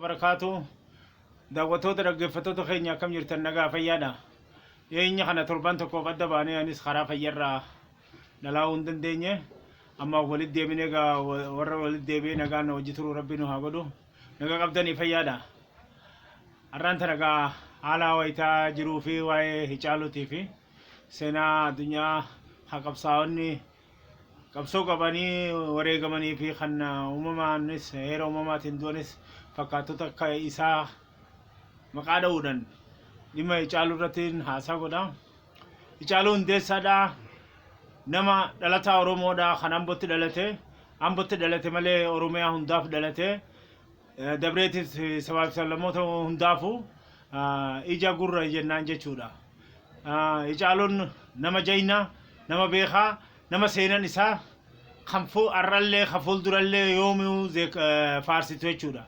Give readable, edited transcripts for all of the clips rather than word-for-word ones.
Barakaatu daawwattoota dhaggeeffattoota keenya, akkam jirtan? Nagaa fayyaadha. Dhiyeenya kana torban tokkoof adda baanee anis karaa fayyarraa dhalaa'uu hin dandeenye. Amma walitti deebinee egaa warra walitti deebi'ee nagaan hojii turuu Rabbi nu haa godhu. Nagaa qabdanii fayyaadha. Har'aan tana egaa haala wayitaa jiruu fi waa'ee Hacaaluutii fi seenaa addunyaa haa qabsaa'onni qabsoo qabanii wareegamanii fi kan uumamaanis heera uumamaatiin du'anis fakkaattota akka isaa maqaa dha'uudhaan dhimma Hacaaluu irratti haasaa godha. Hacaaluu Hundeessaadha. Nama dhalataa Oromoodha kan Ambotti dhalate. Ambotti dhalate malee Oromiyaa hundaaf dhalate. Dabreetis sabaaf sablammoota hundaafuu ija gurra jennaan jechuudha. Hacaaluun nama jayna, nama beekaa, nama seenan isaa kan har'allee kan fuuldurallee yoomuu faarsitu jechuudha.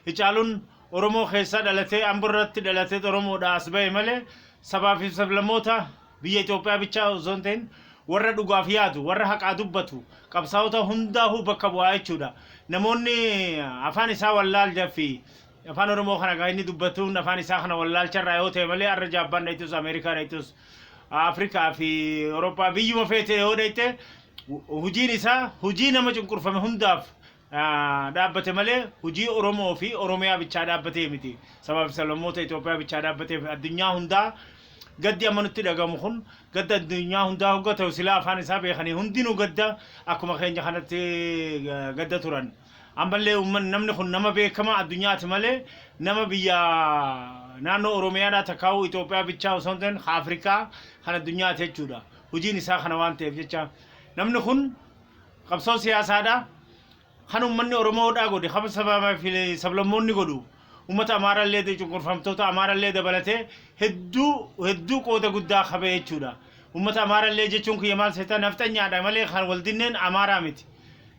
Hacaaluun Oromoo keessaa dhalatee, Ambo irratti dhalatee Oromoodha as bahe malee sabaa fi sablammoota biyya Itoophiyaa bichaa osoo hin ta'in warra dhugaaf yaadu, warra haqaa dubbatu, qabsaa'ota hundaafuu bakka bu'aa jechuudha. Namoonni afaan isaa wallaalcha fi afaan Oromoo kana kan inni dubbatuun afaan isaa kana wallaalcharraa yoo ta'e malee har'a Jaappaan dhayxus, Ameerikaa dhayxus, Afrikaa fi Awurooppaa biyyuma feete yoo dhayxe hojiin isaa hojii nama cunqurfame hundaaf dhaabbate malee hojii Oromoo fi Oromiyaa bichaa dhaabbatee miti. Sabaa fi sablammoota Itoophiyaa bichaa dhaabbatee addunyaa hundaa gaddi amma nutti dhagamu kun gadda addunyaa hundaa hogga ta'u silaa afaan isaa beekanii hundinuu gadda akkuma keenya kanatti gadda turan. Ammallee uummanni namni kun nama beekamaa addunyaati malee nama biyya naannoo Oromiyaadhaa takkaa'uu Itoophiyaa bichaa osoo hin ta'in Afrikaa kan addunyaati jechuudha. Hojiin isaa kana waan ta'eef jecha namni kun qabsoo siyaasaadha. Kan uummanni Oromoodhaa godhe, kan sabaa fi sablammoonni godhu, uummata Amaarallee, cunqurfamtoota Amaarallee dabalatee hedduu hedduu qooda guddaa qabe jechuudha. Uummata Amaarallee jechuun kiyya maal seeta, nafxanyaadha malee kan wal dinneen Amaaraa miti.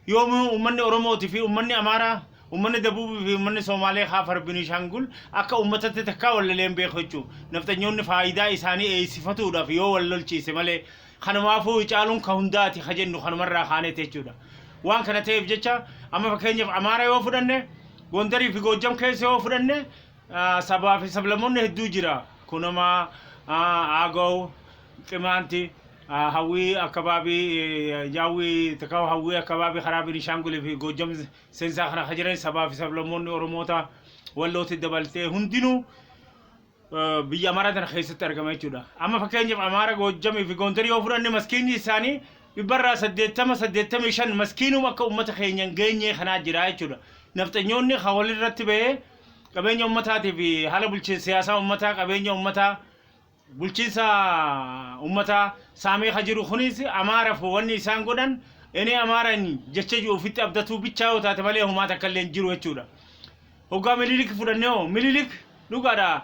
Yoomuu uummanni Oromootii fi uummanni Amaaraa, uummanni Dabuubii fi uummanni Somaalee, Kaafar, Binishaangul akka uummatatti takkaa wal lolee hin beeku jechuudha. Nafxanyoonni faayidaa isaanii eeysifatuudhaaf yoo wal lolchiise malee, kanumaafuu Hacaaluun ka hundaati ka jennu kanumarraa kaaneeti jechuudha. Waan kana ta'eef jecha amma fakkeenyaaf Amaara yoo fudhanne, Gondarii fi Goojjam keessa yoo fudhanne, sabaa fi sablammoonni hedduu jira. Kunama, Agaw, Qimaanti, Hawwii akkabaabii, Jaawwii takka Hawwii akkabaabii karaa Binishaangulii fi Goojjam seensaa kana ka jiran sabaa fi sablammoonni Oromoota Wallootti dabaltee hundinuu biyya Amaaraa tana keessatti argama jechuudha. Amma fakkeenyaaf Amaara Goojjamii fi Gondarii yoo fudhanne maskiinni isaanii 80% 85% maskiinuma akka uummata keenya hin geenyee kanaa jira jechuudha. Nafxanyoonni kan walirratti bahee qabeenya uummataatii fi haala bulchiinsa siyaasaa uummataa, qabeenya uummataa, bulchiinsa uummataa saamee ka jiru kunis Amaaraaf wanni isaan godhan inni Amaaraan jecha jiru ofitti abdatuu bichaa yoo taate malee homaa takka illee hin jiru jechuudha. Hoggaa Mililik fudhannee hoo, Mililik dhugaadha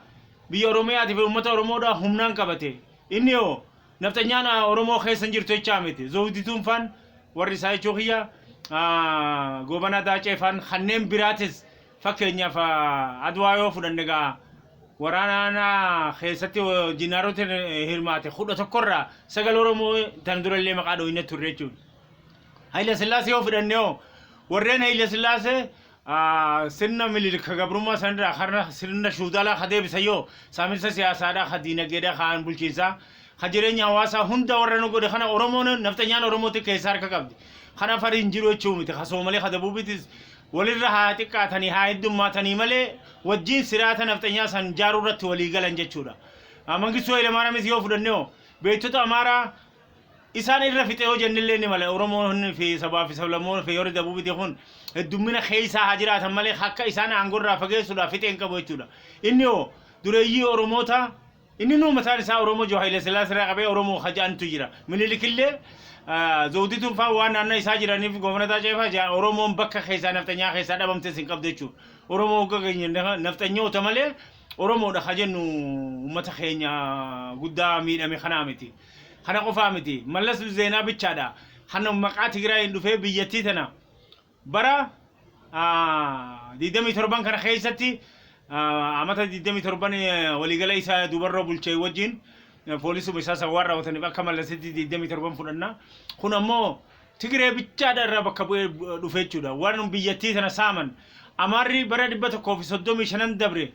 biyya Oromiyaatii fi uummata Oromoodhaa humnaan qabate. Inni hoo nafxanyaan Oromoo keessa hin jirtu jechaa miti. Zawdituun faan warri isaa jechuu kiyya, Goobanaa Daacee faan kanneen biraatis, fakkeenyaaf Adwaa yoo fudhanne gaa waraana keessatti jinaarota hirmaate 11rraa 9 Oromoo, tan durallee maqaa dhooyne turre jechuudha. Hayila Sillaasee yoo fudhanne hoo, warreen Hayila Sillaasee sirna Minilik gabrummaa sanirraa karna sirna shuudalaa ka deebisan yoo saaminsa siyaasaadhaa, ka diinagdeedhaa, ka bulchiinsaa, ka jireenya hawaasaa hunda warra nu godhe kana Oromoon nafxanyaan Oromootti keessaa harka qabdi. Kana farii hin jiru jechuu miti. Ka Soomalee, ka Dabuubiitis walirra haa xiqqaatanii haa heddummaatanii malee wajjin siraata nafxanyaa san jaaruu irratti walii galan jechuudha. Mangistuu Hayilamaariyaamis yoo fudhanne hoo, beektota Amaaraa isaan irra fixe yoo jennellee ni mala. Oromoon fi sabaa fi sablammoon fi warri Dabuubiti kun heddummina keessaa haa jiraatan malee akka isaan aangorraa fageessuudhaaf fixee hin qabu jechuudha. Inni hoo dureeyyii Oromoota inni nuu mataan isaa Oromoo jiru Haile Sillaasee irraa qabee Oromoo haja'antu jira. Minilikillee Zawdituun fa'aa waan naannoo isaa jiraniif Goofana Taacee fa'aa Oromoon bakka keessaa nafxanyaa keessaa dhabamtes hin qabdu jechuudha. Oromoo hogga keenya nafxanyoota malee Oromoodha ka jennu uummata keenya guddaa miidhame kanaa miti. Kana qofaa miti. Mallas Zeenaa bichaadha. Kan maqaa Tigraayiin dhufee biyyattii tana bara 27 kana keessatti amata 27 waliigala isaa dubarroo bulchee wajjin poolisuma isaa san waan raawwataniif akka Mallasitti 27 fudhanna. Kun ammoo Tigree bichaadha irraa bakka bu'ee dhufe jechuudha. Waan biyyattii tana saaman. Amaarri bara 135 dabre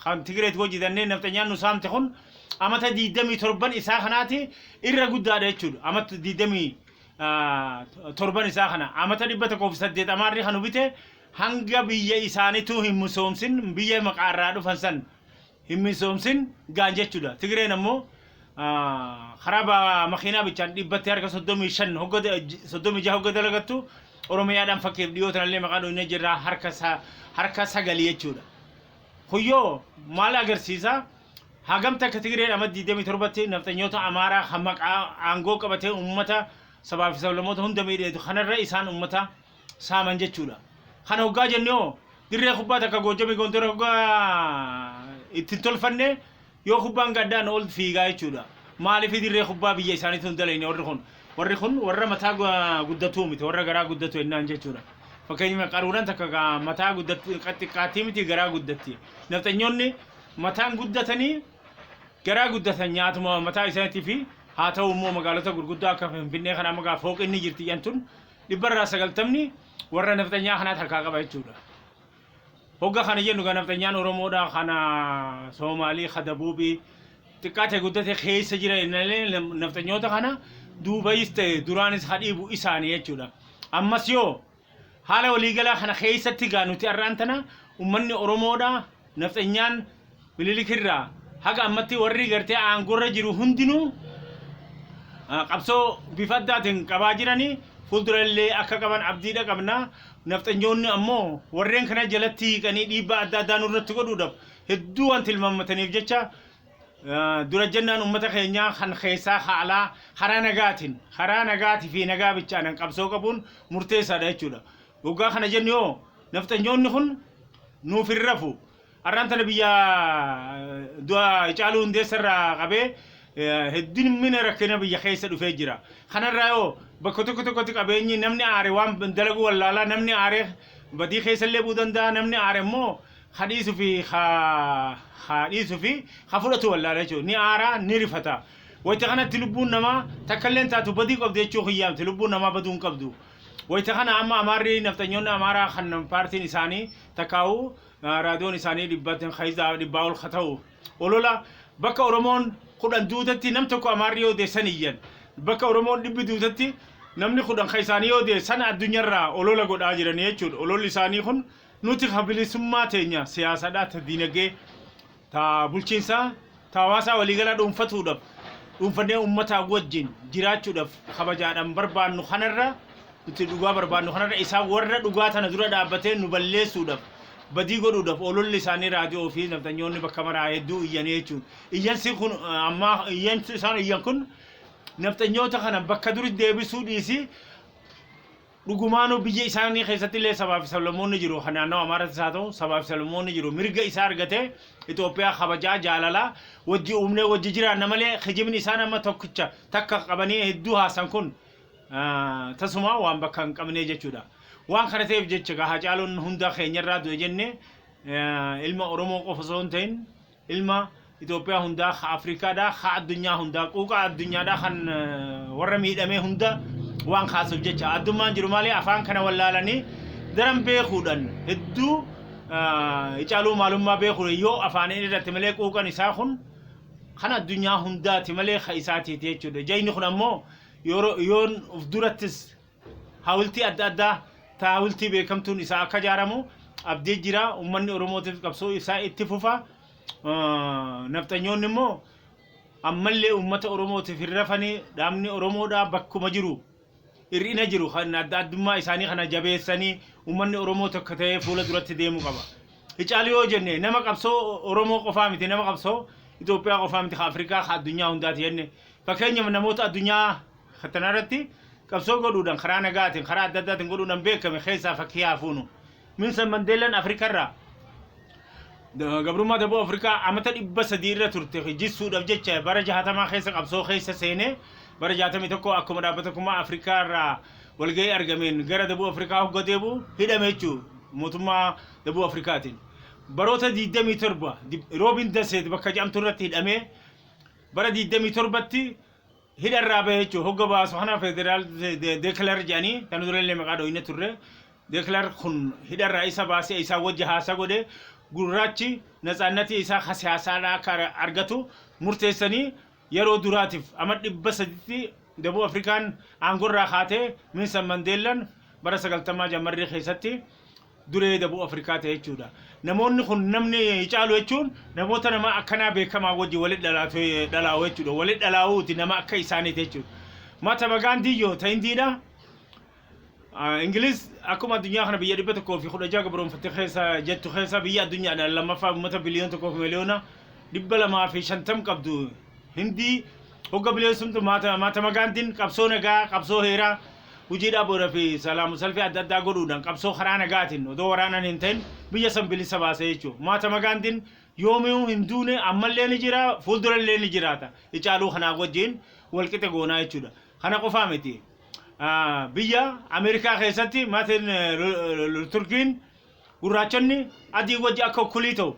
kan Tigireet hojjetannee nafxanyaan nu saamte kun amata 27 isaa kanaati irra guddaadha jechuudha. Amata 27 isaa kana amata 108 Amaarri kan bite hanga biyya isaaniitu hin misoomsin, biyya maqaarraa dhufan san hin misoomsin gaan jechuudha. Tigireen ammoo karaa makiinaa bichaan dhibbatti harka 35 hogga 36 hogga dalagattu, Oromiyaadhaan fakkeef dhiyoo tanallee maqaa dhoofnee jirra, harka sagalii jechuudha. Kuyyoo maal agarsiisa? Hagam takka Tigireen amma 27tti nafxanyoota Amaaraa kan maqaa aangoo qabatee uummata sabaa fi sablammoota hunda miidheetu kanarra isaan uummata saaman jechuudha. Kana hoggaa jennu yoo dirree kubbaa takka Goojjamii Gondor hoggaa ittiin tolfanne yoo kubbaan gaddaan ol fiigaa jechuudha. Maaliif dirree kubbaa biyya isaaniitu hin dalayne warri kun? Warri kun warra mataa guddatuu miti, warra garaa guddatu jennaan jechuudha. Fakkeenyaaf qaruuraan takka mataa guddatti xiqqaattii miti, garaa guddatti. Nafxanyoonni mataan guddatanii garaa guddatan nyaatuma mataa isaaniitii fi haa ta'u immoo magaalota gurguddaa akka Finfinnee kana amma fooqinni jirti jedhan 90% warra nafxanyaa kanaatu harkaa qaba jechuudha. Hogga kana jennu kan nafxanyaan Oromoodha, kana Soomaalii, ka Dabuubii xiqqaate guddate keessa jira illee nafxanyoota kana duubayis ta'e duraanis ha dhiibu isaanii jechuudha. Ammas yoo haala waliigalaa kana keessatti gaa nuti har'aan tana uummanni Oromoodha nafxanyaan Minilikirraa haga ammatti warri gartee aangorra jiru hundinuu qabsoo bifa addaatiin qabaa jiranii fuuldura illee akka qaban abdiidha qabna. Nafxanyoonni ammoo warreen kana jalatti hiiqanii dhiibbaa adda addaa nurratti godhuudhaaf hedduu waan tilmaammataniif jecha dura jennaan uummata keenyaa kan keessaa haalaa karaa nagaatiin, karaa nagaatii fi nagaa bichaanan qabsoo qabuun murteessaadha jechuudha. Waggaa kana jennu yoo nafxanyoonni kun nuuf hin rafu. Har'aan tana biyya du'a Caaluu Hundeessa irraa qabee heddummina rakkina biyya keessa dhufee jira. Kanarraa yoo bakka tokko tokkotti qabeenyi namni aare waan dalagu wallaalaa, namni aare badii keessa illee bu'uu danda'a, namni aare immoo ha dhiisuu fi ha dhiisuu fi ha fudhatu wallaala jechuudha. Ni aaraa, ni rifata. Wayita kanatti lubbuun namaa takka illee taatu badii qabdu jechuu kiyyaamti, lubbuun namaa baduu hin qabdu. Wayita kana amma Amaarri, nafxanyoonni Amaaraa kan paartiin isaanii takkaa'u raadiyoon isaanii 100 ol haa ta'u olola bakka Oromoon 10 duutatti nam tokko Amaarri yoo deessan iyyan, bakka Oromoon 100 duutatti namni 10 ka isaanii yoo deessan addunyaarraa olola godhaa jiranii jechuudha. Ololli isaanii kun nuti ka bilisummaa teenya siyaasadhaa, ta diinagdee, ta bulchiinsaa, ta hawaasaa waliigalaa dhuunfatuudhaaf, dhuunfannee uummataa wajjin jiraachuudhaaf kabajaadhaan barbaannu kanarra, nuti dhugaa barbaannu kanarra isaan warra dhugaa tana dura dhaabbatee nu balleessuudhaaf, badii godhuudhaaf ololli isaanii raadiyoo fi nafxanyoonni bakka maraa hedduu iyyanii jechuudha. Iyyansi kun ammaa iyyansi isaan iyyan kun nafxanyoota kana bakka duri deebisuu dhiisi, dhugumaanuu biyya isaanii keessatti illee sabaa fi sablammoonni jiru, kan naannoo Amaarattis haa ta'u sabaa fi sablammoonni jiru mirga isaa argatee Itoophiyaa kabajaa jaalalaa wajji uumnee wajji jiraanna malee kijibni isaan amma tokkicha takka qabanii hedduu haasan kun tasuma waan bakka hin qabne jechuudha. Waan kana ta'eef jecha gaa Hacaaluun hunda keenyarraa du'e jenne, ilma Oromoo qofa osoo hin ta'in ilma Itoophiyaa hundaa, ka Afrikaadhaa, ka addunyaa hundaa, quuqaa addunyaadhaa kan warra miidhamee hunda waan kaasuuf jecha addummaan jiru malee afaan kana wallaalanii daran beekuudhaan hedduu Hacaaluu maalummaa beekuudha yoo afaaniin irratti malee quuqan isaa kun kan addunyaa hundaati malee ka isaatiiti jechuudha. Jayni kun ammoo yoon uf durattis hawultii adda addaa ta hawultii beekamtuun isaa akka ijaaramu abdii jira. Uummanni Oromootiif qabsoo isaa itti fufa. Nafxanyoonni immoo ammallee uummata Oromootiif hin rafanii, dhaabni Oromoodhaa bakkuma jiru hir'ina jiru kan adda addummaa isaanii kana jabeessanii uummanni Oromoo tokko ta'ee fuula duratti deemuu qaba. Hacaaluu yoo jenne nama qabsoo Oromoo qofaa miti, nama qabsoo Itoophiyaa qofaa miti, ka Afrikaa, ka addunyaa hundaati jenne. Fakkeenyaaf namoota addunyaa kanarratti qabsoo godhuudhaan karaa nagaatiin, karaa adda addaatiin godhuudhaan beekame keessaa fakkii haa fuunu. Nelson Mandeelaan Afrikarraa gabrummaa daboo Afrikaa amata 300 irra turte jissuudhaaf jecha bara 60 keessa qabsoo keessa seenee bara 61 akkuma dhaabbata tokkummaa Afrikaa irraa walgahii argameen gara daboo Afrikaa hogga deebi'u hidhame jechuudha mootummaa daboo Afrikaatiin. Baroota 27 Roobin Daseet bakka jedhamtu irratti hidhamee bara 27tti hidharraa bahe jechuudha. Hogga baasu kana federal declare jedhanii kan durallee maqaa dhooyne turre. De Klerk kun hidharraa isa baasee isaa wajji haasa godhe. Gurraachi natsaannatii isaa ka siyaasaadhaa akka argatu murteessanii yeroo duraatiif ama 300tti Dabuu Afrikaan aangorraa kaatee Minsan Mandeellan bara 90 jammarrii keessatti duree Dabuu Afrikaa ta'e jechuudha. Namoonni kun namni caalu jechuun namoota nama akkanaa beekamaa wajji walitti dhalaa'u jechuudha. Walitti dhalaa'uuti nama akka isaaniiti jechuudha. Mahatma Gaandii yoo ta Hindiidha. Ingiliz akkuma addunyaa kana biyya 116 gabroonfatte keessa jettu keessa biyya addunyaadhaan lammaffaa uummata biliyoona 1 milliyoona 250 qabdu. Hindii hogga biliyoonsumtu Mahatma Gaandiin qabsoo nagaa, qabsoo heeraa, hojii dhaabuudhaa fi salaamu salfii adda addaa godhuudhaan qabsoo karaa nagaatiin odoo waraanaan hin ta'in biyya san bilisa baase jechuudha. Mahatma Gaandiin yoomiyuu hin duune, ammallee ni jira, fuuldurallee ni jiraata. Icaaluu kanaa wajjin walqixa goonaa jechuudha. Kana qofaa miti. Biyya Ameerikaa keessatti Martin Luther King gurraachonni adii wajji akka ukkulii ta'u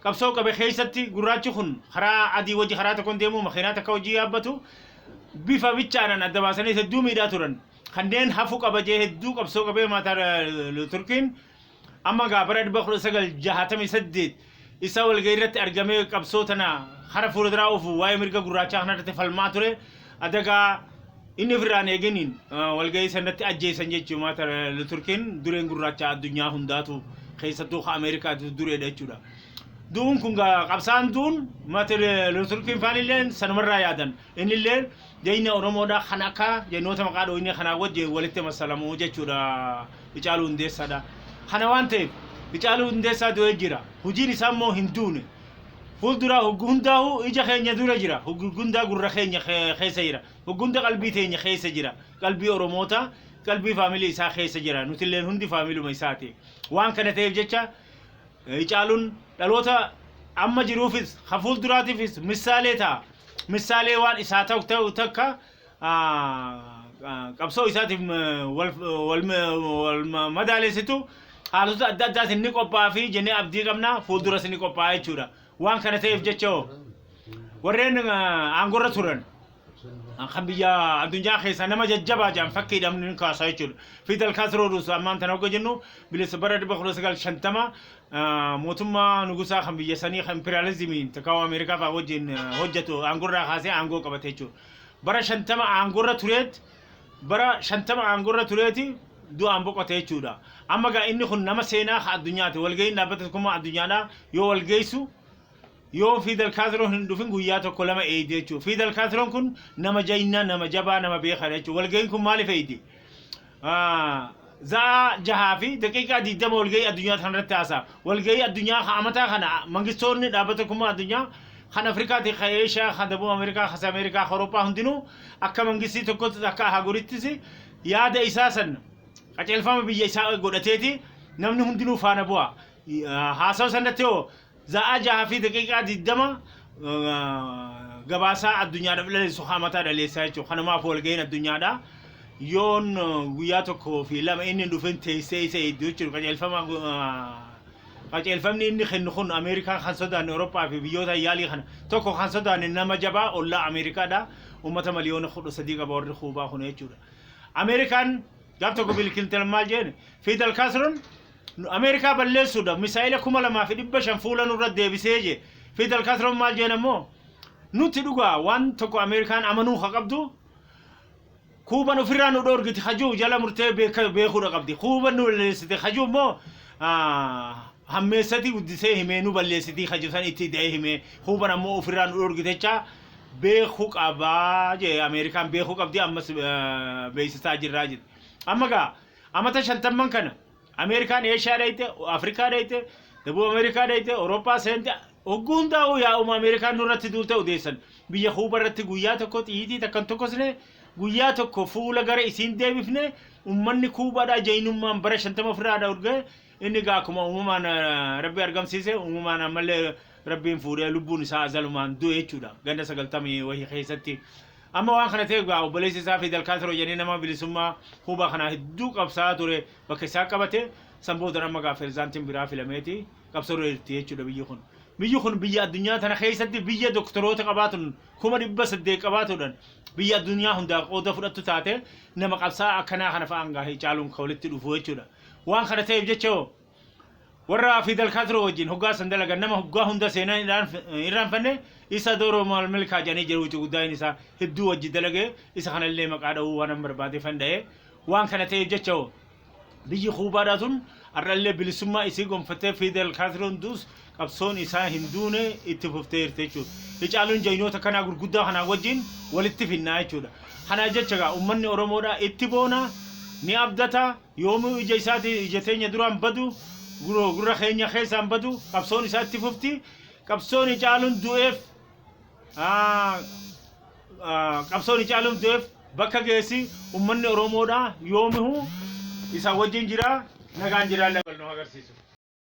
qabsoo qabe keessatti, gurraachi kun karaa adii wajji karaa tokkoon deemu, makiinaa takka wajji yaabbatu, bifa bichaadhaan adda baasanii hedduu miidhaa turan. Kanneen hafu qaba jee hedduu qabsoo qabee Martin Luther King. Amma gaa bara 1968 isa walgahii irratti argamee qabsoo tana kara fuulduraa oofu, waa'ee mirga gurraachaa kanarratti falmaa ture. Adagaa inni ofirraan eeginiin walgahii sanatti ajjeesan jechuudha. Martin Luther King dureen gurraachaa addunyaa hundaatu, keessattuu ka Ameerikaatu dureedha jechuudha. Du'uun kun gaa qabsaan du'uun Martin Luther King faanillee sanumarraa yaadan. Innillee jayna Oromoodha kan akka jennoota maqaa dhooyne kanaa wajjin walitti masalamuu jechuudha Hacaaluu Hundeessaadha. Kana waan ta'eef Hacaaluu Hundeessaa du'ee jira. Hojiin isaa immoo hin duune. Fuuldura hundaa'u ija keenya dura jira. Hundaa gurra keenya keessa jira. Hunda qalbii teenya keessa jira. Qalbii Oromoota, qalbii faamilii isaa keessa jira. Nutilleen hundi faamiluma isaati. Waan kana ta'eef jecha Hacaaluun dhaloota amma jiruufis ka fuulduraatiifis misaalee ta'a. Misaalee waan isaa ta'u takka qabsoo isaatiif wal madaalessitu haalota adda addaatiin ni qophaa'a fi jennee abdii qabna, fuulduras ni qophaa'a jechuudha. Waan kana ta'eef jecha warreen aangorra turan kan biyya addunyaa keessaa nama jajjabaa jedhan fakkiidhaan ni kaasa jechuudha. Fidel Castro Rus ammaan tana hogga jennu bilisa bara 1950 mootummaa nugusaa kan biyya sanii kan imperializimiin takkaawaa Ameerikaa fa'aa wajjin hojjetu aangorraa kaasee aangoo qabate jechuudha. Bara 50 aangorra tureet, bara 50 aangorra tureeti du'aan boqote jechuudha. Amma gaa inni kun nama seenaa ka addunyaati. Walga'iin Dhaabbata Tokkummaa Addunyaadhaa yoo walgeessu yoo Fidel Castro hin dhufin guyyaa tokko lama eeyde jechuudha. Fidel Castro kun nama jaynaa, nama jabaa, nama beekaadha jechuudha. Walga'iin kun maaliif eeyde? Za'a 6:20 walga'ii addunyaa kanarratti haasa'a. Walga'ii addunyaa amataa kana mangistoonni Dhaabbata Tokkummaa Addunyaa kan Afrikaati, kan Eeshiyaa, kan Dabuu Ameerikaa, kan Ameerikaa, kan Awurooppaa hundinuu akka mangistii tokkotti, akka ahagurittis yaada isaa san qajeelfama biyya isaa godhateeti namni hundinuu faana bu'a. Haasawa sanatti hoo za'a 6:20 gabaasaa addunyaadhaaf dhaleessu hamataa dhaleessaa jechuudha. Kanumaaf walga'iin addunyaadha. Yoon guyyaa tokkoo fi lama inni hin dhufin teessee isa eegdu jechuudha. Qajeelfama qajeelfamni inni kennu kun Ameerikaan kan sodaanne, Awurooppaa fi biyyoota yaalii kana tokko kan sodaanne, nama jabaa ollaa Ameerikaadha. Uummata 13 miliyoona qaba warri Kuubaa kun jechuudha. Ameerikaan gaaf tokko Bill Clinton maal jeen? Fidel Castroon Ameerikaa balleessuudhaaf misaa'ila 2500 fuula nurra deebisee jee. Fidel Castroon maal jeen ammoo? Nuti dhugaa waan tokko Ameerikaan amanuu ka qabdu, Kuuban ofirraa nu dhoorgiti hajuu jala murtee beekuudha qabdi. Kuuban nu balleessite hajuu immoo hammeessati guddisee himee nu balleessitii hajuu san itti hidhee himee, Kuuban ammoo ofirraa nu dhoorgite jecha beekuu qabaa jee. Ameerikaan beekuu qabdi, ammas beeksisaa jirraa jedhe. Amma gaa amata 50n kana Ameerikaan Eeshiyaa dhayite, Afrikaa dhayite, Dabuu Ameerikaa dhayite, Awurooppaa seente, hogguu hundaa'uu yaa'uma Ameerikaan nurratti duulte odeessan. Biyya Kuuba irratti guyyaa tokko xiyyiitii takkan tokkosne, guyyaa tokko fuula gara isiin deebifne. Ummanni Kuubaadhaa jaynummaan bara 50 ofirraa dhorge. Inni gaa akkuma uumamaan Rabbi argamsiise, uumamaan ammallee Rabbiin fuudhee lubbuun isaa azalumaan du'e jechuudha. Ganda 90 wahii keessatti. Amma waan kana ta'eef gaa obboleessi isaa Fidel Castro jedhanii nama bilisummaa Kuubaa kanaa hedduu qabsaa'aa ture bakka isaa qabate. San booda amma gaa pirezidaantiin biraa filameeti qabsoo irra jirti jechuudha biyyi kun. Biyyi kun biyya addunyaa tana keessatti biyya doktoroota qabaatun 800,000 qabaatuudhaan biyya addunyaa hundaa qooda fudhattu taate, nama qabsaa'aa akkanaa kana fa'aan gaa caaluun kan walitti dhufu jechuudha. Waan kana ta'eef jecha hoo warra Fidel Castro wajjin hoggaa san dalagan nama hoggaa hunda seenaa hin irraanfanne isa Dooroo Malmilkaa jedhanii jiru wuci guddaan isaa hedduu wajji dalage isa kanallee maqaa dha'uu waan barbaadeefan dha'e. Waan kana ta'eef jecha hoo biyyi Kuubaadhaa tun har'allee bilisummaa isii gonfattee Fidel Castroon duus qabsoon isaa hin duune itti fuftee jirti jechuudha. Hicaaluun jaynoota kanaa gurguddaa kanaa wajjin walitti finnaa jechuudha. Kanaa jecha egaa uummanni Oromoodhaa itti boona ni abdata yoomuu ija isaati ija teenya duraan badu gurra keenya keessaan badu qabsoon isaa itti fufti. Qabsoon Hicaaluun du'eef qabsoon Hicaaluun du'eef bakka geessi uummanni Oromoodhaa yoomihu isa wajjin jira nagaan jira nu agarsiisu.